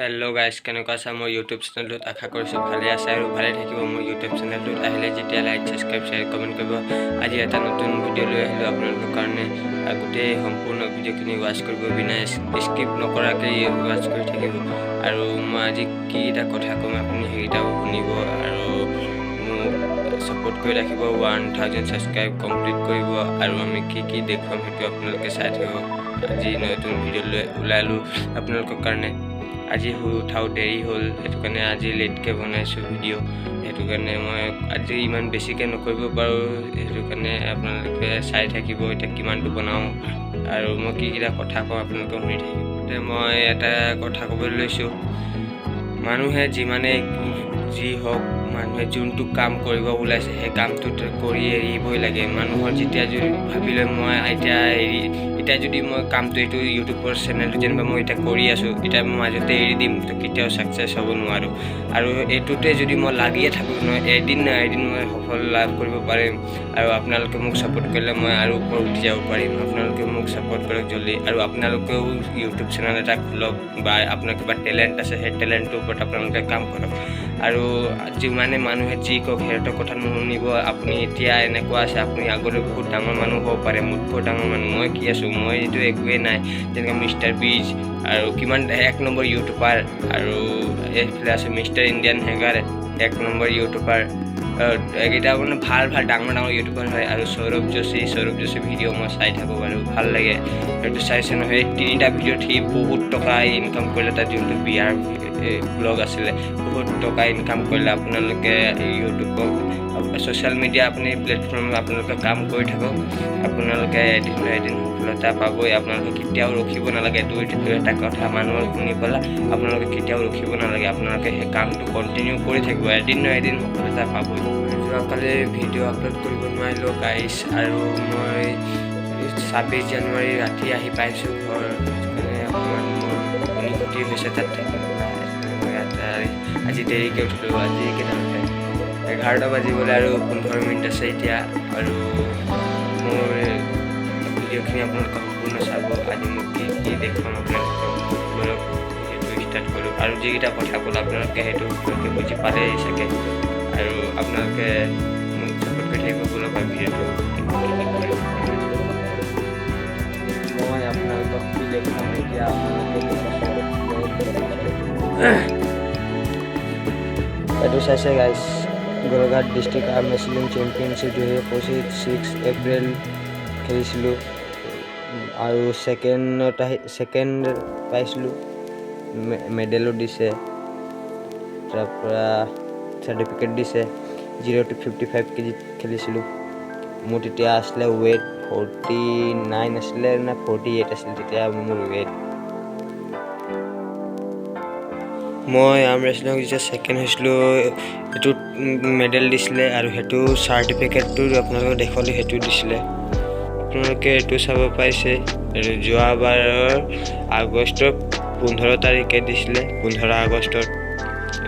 Hello' guys, কেনেকুৱা আছা? মোৰ ইউটিউব চেনেলটোত আশা কৰিছোঁ ভালে আছে আৰু ভালে থাকিব। মোৰ ইউটিউব চেনেলটোত আহিলে যেতিয়া লাইক, ছাবস্ক্ৰাইব, শ্বেয়াৰ, কমেণ্ট কৰিব। আজি এটা নতুন ভিডিঅ' লৈ আহিলোঁ আপোনালোকৰ কাৰণে আৰু গোটেই সম্পূৰ্ণ ভিডিঅ'খিনি ৱাচ কৰিব, বিনা স্কিপ নকৰাকৈ ৱাচ কৰি থাকিব। আৰু মই আজি কি এটা কথা ক'ম, আপুনি সেইকেইটাও শুনিব আৰু মোক ছাপোৰ্ট কৰি ৰাখিব। 1000 ছাবস্ক্ৰাইব কমপ্লিট কৰিব আৰু আমি কি কি দেখুৱাম, সেইটো আপোনালোকে চাই থাকিব। আজি নতুন ভিডিঅ' লৈ ওলালোঁ আপোনালোকৰ কাৰণে। আজি শুই উঠাও দেৰি হ'ল, সেইটো কাৰণে আজি লেটকৈ বনাইছোঁ ভিডিঅ'। সেইটো কাৰণে মই আজি ইমান বেছিকৈ নকৰিব পাৰোঁ, সেইটো কাৰণে আপোনালোকে চাই থাকিব এতিয়া কিমানটো বনাওঁ আৰু মই কি কেইটা কথা কওঁ, আপোনালোকে শুনি থাকিব। এতিয়া মই এটা কথা ক'বলৈ লৈছোঁ। মানুহে যিমানেই যি হওক, মানুহে যোনটো কাম কৰিব ওলাইছে, সেই কামটোত কৰি এৰিবই লাগে। মানুহৰ যেতিয়া যদি ভাবি লয়, মই এতিয়া এৰি, এতিয়া যদি মই কামটো, এইটো ইউটিউবৰ চেনেলটো যেনিবা মই এতিয়া কৰি আছোঁ, এতিয়া মই মাজতে এৰি দিম, তো কেতিয়াও ছাকচেছ হ'ব নোৱাৰোঁ। আৰু এইটোতে যদি মই লাগিয়ে থাকোঁ নহয়, এদিন না এদিন মই সফল লাভ কৰিব পাৰিম। আৰু আপোনালোকে মোক ছাপোৰ্ট কৰিলে মই আৰু ওপৰত উঠি যাব পাৰিম। আপোনালোকে মোক ছাপোৰ্ট কৰক জল্দি। আৰু আপোনালোকেও ইউটিউব চেনেল এটা খোলক বা আপোনাৰ কিবা টেলেণ্ট আছে, সেই টেলেণ্টটোৰ ওপৰত আপোনালোকে কাম কৰক। আৰু যিমানে মানুহে যি কওক, সিহঁতৰ কথা নুশুনিব। আপুনি এতিয়া এনেকুৱা আছে, আপুনি আগলৈ বহুত ডাঙৰ মানুহ হ'ব পাৰে, মোতকৈ ডাঙৰ মানুহ। মই কি আছোঁ? মই এইটো একোৱেই নাই। যেনেকৈ মিষ্টাৰ বিষ্ট আৰু কিমান এক নম্বৰ ইউটিউবাৰ, আৰু এইফালে আছে মিষ্টাৰ ইণ্ডিয়ান হেকাৰ, এক নম্বৰ ইউটিউবাৰ। এইকেইটা মানে ভাল ভাল ডাঙৰ ডাঙৰ ইউটিউবাৰ হয়। আৰু সৌৰভ যোশী, সৌৰভ যোশী ভিডিঅ' মই চাই থাকোঁ বাৰু, ভাল লাগে। সেইটো চাইছে নহয়? এই তিনিটা ভিডিঅ'ত সি বহুত টকা ইনকাম কৰিলে। তাৰ যোনটো বিয়াৰ ব্লগ আছিলে, বহুত টকা ইনকাম কৰিলে। আপোনালোকে ইউটিউবক, ছ'চিয়েল মিডিয়া আপুনি প্লেটফৰ্মত আপোনালোকে কাম কৰি থাকক, আপোনালোকে এদিন নহয় এদিন সফলতা পাবই। আপোনালোকে কেতিয়াও ৰখিব নালাগে। দুই এটা কথা মানুহৰ শুনি পেলাই আপোনালোকে কেতিয়াও ৰখিব নালাগে। আপোনালোকে সেই কামটো কণ্টিনিউ কৰি থাকিব, এদিন নহয় এদিন সফলতা পাবই। যোৱাকালি ভিডিঅ' আপলোড কৰিব নোৱাৰিলোঁ গাইছ। আৰু মই 26 জানুৱাৰী ৰাতি আহি পাইছোঁ ঘৰ। সেইটো কাৰণে অকণমান মোৰ টোপনি ক্ষতি হৈছে তাত থাকি পেলাই। মই ইয়াত আজি দেৰিকৈ উঠিলোঁ। আজি কেইটা বাজে? 11টা বাজিবলৈ আৰু 15 মিনিট আছে এতিয়া। আৰু মোৰ ভিডিঅ'খিনি আপোনালোকে সম্পূৰ্ণ চাব। আজি মই কি কি দেখুৱাম আপোনালোকক, ব'লক ভিডিঅ'টো ষ্টাৰ্ট কৰোঁ। আৰু যিকেইটা কথা ক'লোঁ, আপোনালোকে সেইটো ভালকৈ বুজি পালেই চাগে। আৰু আপোনালোকে মোক ছাপোৰ্ট কৰি থাকিব। ব'লক আৰু ভিডিঅ'টো কি কি কৰিম। মই আপোনালোকক কি দেখুৱাম এতিয়া, আপোনালোকে দেখিছে। এইটো চাইছে গাইছ, Golaghat district arm wrestling championship 2025, 6 April খেলিছিলোঁ আৰু ছেকেণ্ডত আহি ছেকেণ্ড পাইছিলোঁ। মেডেলো দিছে, তাৰপৰা চাৰ্টিফিকেট দিছে। 0 টু 55 কেজিত খেলিছিলোঁ। মোৰ তেতিয়া আছিলে ৱেইট 49 আছিলে নে 48 আছিলে তেতিয়া মোৰ ৱেইট। মই আৰ্ম ৰেচলিঙত যেতিয়া ছেকেণ্ড হৈছিলোঁ, এইটোত মেডেল দিছিলে আৰু সেইটো চাৰ্টিফিকেটটো আপোনালোকক দেখুৱালোঁ, সেইটো দিছিলে। আপোনালোকে এইটো চাব পাৰিছে। এইটো যোৱাবাৰৰ আগষ্টৰ 15 তাৰিখে দিছিলে, 15 আগষ্টত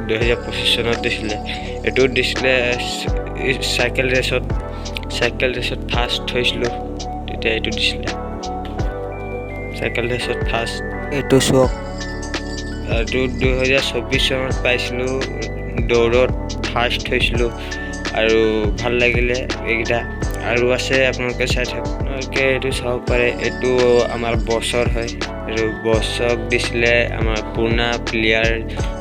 2025 চনত দিছিলে। এইটো দিছিলে চাইকেল ৰেচত, চাইকেল ৰেচত ফাৰ্ষ্ট হৈছিলোঁ, তেতিয়া এইটো দিছিলে, চাইকেল ৰেচত ফাৰ্ষ্ট। এইটো চাওক, এইটো 2024 চনত পাইছিলোঁ, দৌৰত ফাৰ্ষ্ট হৈছিলোঁ আৰু ভাল লাগিলে এইকেইটা। আৰু আছে, আপোনালোকে চাই থাকক। আপোনালোকে এইটো চাব পাৰে, এইটো আমাৰ বছৰ হয়। এইটো বছক দিছিলে, আমাৰ পুৰণা প্লেয়াৰ,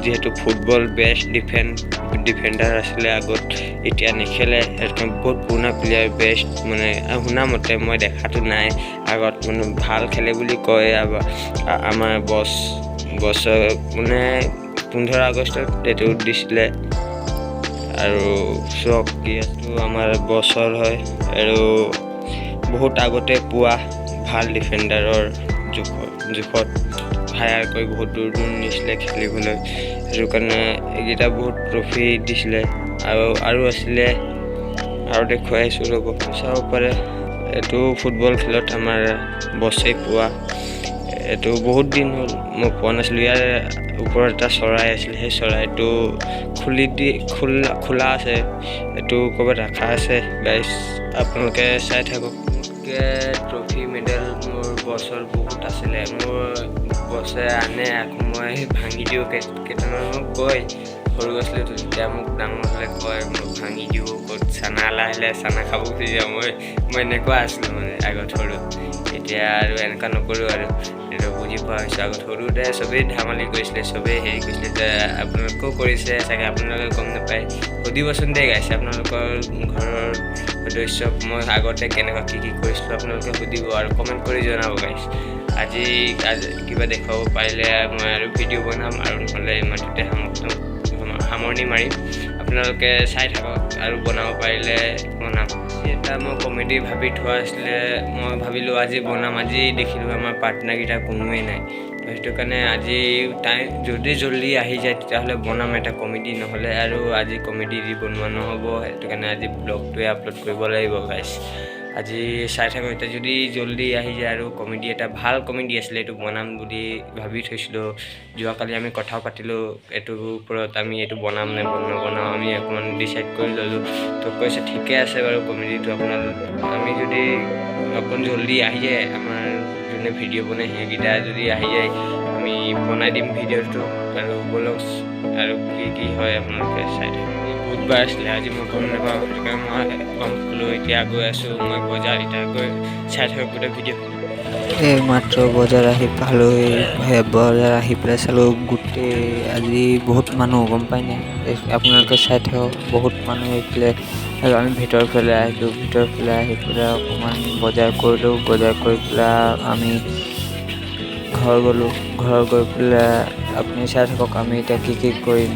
যিহেতু ফুটবল বেষ্ট ডিফেণ্ডাৰ আছিলে আগত, এতিয়া নেখেলে। সেইটো বহুত পুৰণা প্লেয়াৰ, বেষ্ট মানে শুনা মতে, মই দেখাটো নাই আগত, মানে ভাল খেলে বুলি কয়। আমাৰ বছক মানে 15 আগষ্টত এইটো দিছিলে। আৰু চাওক ইয়াতো আমাৰ বছৰ হয় আৰু বহুত আগতে পোৱা ভাল ডিফেণ্ডাৰৰ জোখত হায়াৰ কৰি বহুত দূৰ দূৰ নিছিলে খেলিবলৈ। সেইটো কাৰণে এইকেইটা বহুত ট্ৰফি দিছিলে। আৰু আছিলে, আৰু দেখুৱাই আছোঁ, ৰ'ব। চাব পাৰে, এইটো ফুটবল খেলত আমাৰ বছেই পোৱা। এইটো বহুত দিন হ'ল মই পোৱা নাছিলোঁ। ইয়াৰ ওপৰত এটা চৰাই আছিল, সেই চৰাইটো খুলি দি খোলা আছে, এইটো ক'ৰবাত ৰাখা আছে গাইছ, আপোনালোকে চাই থাকক। মোতকৈ ট্ৰফি, মেডেল মোৰ বছৰ বহুত আছিলে। মোৰ বছে আনে, আকৌ মই ভাঙি দিওঁ। কেইটামান মোক কয়, সৰু আছিলোঁ তেতিয়া, মোক ডাঙৰ হ'লে কয়, মই ভাঙি দিওঁ। ক'ত চানা আহিলে চানা খাব গুচি যাওঁ মই। মই এনেকুৱা আছিলোঁ মানে আগত সৰুত। এতিয়া আৰু এনেকুৱা নকৰোঁ আৰু এইটো বুজি পোৱা হৈছোঁ। আগত সৰুতে চবেই ধেমালি কৰিছিলে, চবেই হেৰি কৰিছিলে। এতিয়া আপোনালোকেও কৰিছে চাগে, আপোনালোকে গম নাপায়। সুধিবচোন দেই গাইছ, আপোনালোকৰ ঘৰৰ সদস্যক মই আগতে কেনেকুৱা কি কি কৰিছিলোঁ আপোনালোকে সুধিব আৰু কমেণ্ট কৰি জনাব গাইছ। আজি আজি কিবা দেখুৱাব পাৰিলে মই আৰু ভিডিঅ' বনাম আৰু নহ'লে ইমানটোতে সমাপ্ত সামৰণি মাৰিম। আপোনালোকে চাই থাকক আৰু বনাব পাৰিলে বনাম। এটা মই কমেডি ভাবি থোৱা আছিলে, মই ভাবিলোঁ আজি বনাম। আজি দেখিলোঁ আমাৰ পাৰ্টনাৰকেইটা কোনোৱেই নাই। তো সেইটো কাৰণে আজি টাইম যদি জল্দি আহি যায়, তেতিয়াহ'লে বনাম এটা কমেডি, নহ'লে আৰু আজি কমেডি দি বনোৱা নহ'ব। সেইটো কাৰণে আজি ব্লগটোৱে আপলোড কৰিব লাগিব গাইছ। আজি চাই থাকোঁ এতিয়া, যদি জল্দি আহি যায় আৰু কমেডি এটা, ভাল কমেডি আছিলে, এইটো বনাম বুলি ভাবি থৈছিলোঁ। যোৱাকালি আমি কথাও পাতিলোঁ এইটোৰ ওপৰত, আমি এইটো বনাম নে নবনাওঁ, আমি অকণমান ডিচাইড কৰি ল'লোঁ। তো কৈছে ঠিকে আছে বাৰু কমেডিটো আপোনাৰ, আমি যদি অকণ জল্দি আহি যায়, আমাৰ যোনে ভিডিঅ' বনায় সেইকেইটা যদি আহি যায়, আমি বনাই দিম ভিডিঅ'টো। আৰু ব'লক, আৰু কি কি হয় আপোনালোকে চাই থাকক। বুধবাৰ আছিলে আজি, মই গম নাপাওঁ, সেইটো কাৰণে মই গম পালোঁ। এতিয়া গৈ আছোঁ মই বজাৰ, এতিয়া গৈ চাই থাকক গোটেই ভিডিঅ'খিনি। এই মাত্ৰ বজাৰ আহি পালোঁ। বজাৰ আহি পেলাই চালোঁ, গোটেই আজি বহুত মানুহ, গম পাই নাই? আপোনালোকে চাই থাকক, বহুত মানুহ এইফালে। আৰু আমি ভিতৰৰ ফালে আহিলোঁ। ভিতৰৰ ফালে আহি পেলাই অকণমান বজাৰ কৰিলোঁ। বজাৰ কৰি পেলাই আমি ঘৰ গ'লোঁ। ঘৰ গৈ পেলাই আপুনি চাই থাকক আমি এতিয়া কি কি কৰিম।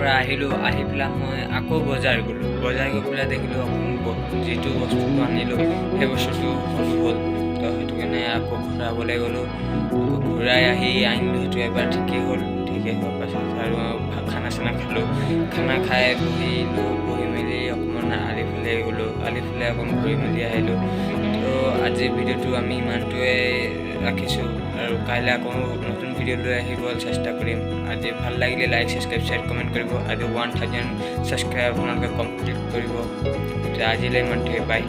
পৰা আহিলোঁ, আহি পেলাই মই আকৌ বজাৰ গ'লোঁ। বজাৰ গৈ পেলাই দেখিলোঁ অকণ যিটো বস্তুটো আনিলোঁ সেই বস্তুটো সৰু হ'ল। তো সেইটো কাৰণে আকৌ ঘূৰাবলৈ গ'লোঁ। আকৌ ঘূৰাই আহি আনিলোঁ সেইটো, এবাৰ ঠিকেই হ'ল। ঠিকেই হোৱাৰ পাছত আৰু খানা চানা খালোঁ। খানা খাই বহিলোঁ। বহি মেলি অকণমান আলিফালে গ'লোঁ। আলিফালে অকণ ঘূৰি মেলি আহিলোঁ। তো আজিৰ ভিডিঅ'টো আমি ইমানটোৱে ৰাখিছোঁ আৰু কাইলৈ আকৌ নতুন ভিডিঅ' লৈ আহিব চেষ্টা কৰিম। আজি ভাল লাগিলে লাইক, ছাবস্ক্ৰাইব, শ্বেয়াৰ, কমেণ্ট কৰিব আৰু 1000 ছাবস্ক্ৰাইব আপোনালোকে কমপ্লিট কৰিব। এতিয়া আজিলৈ ইমানটোৱে, বাই।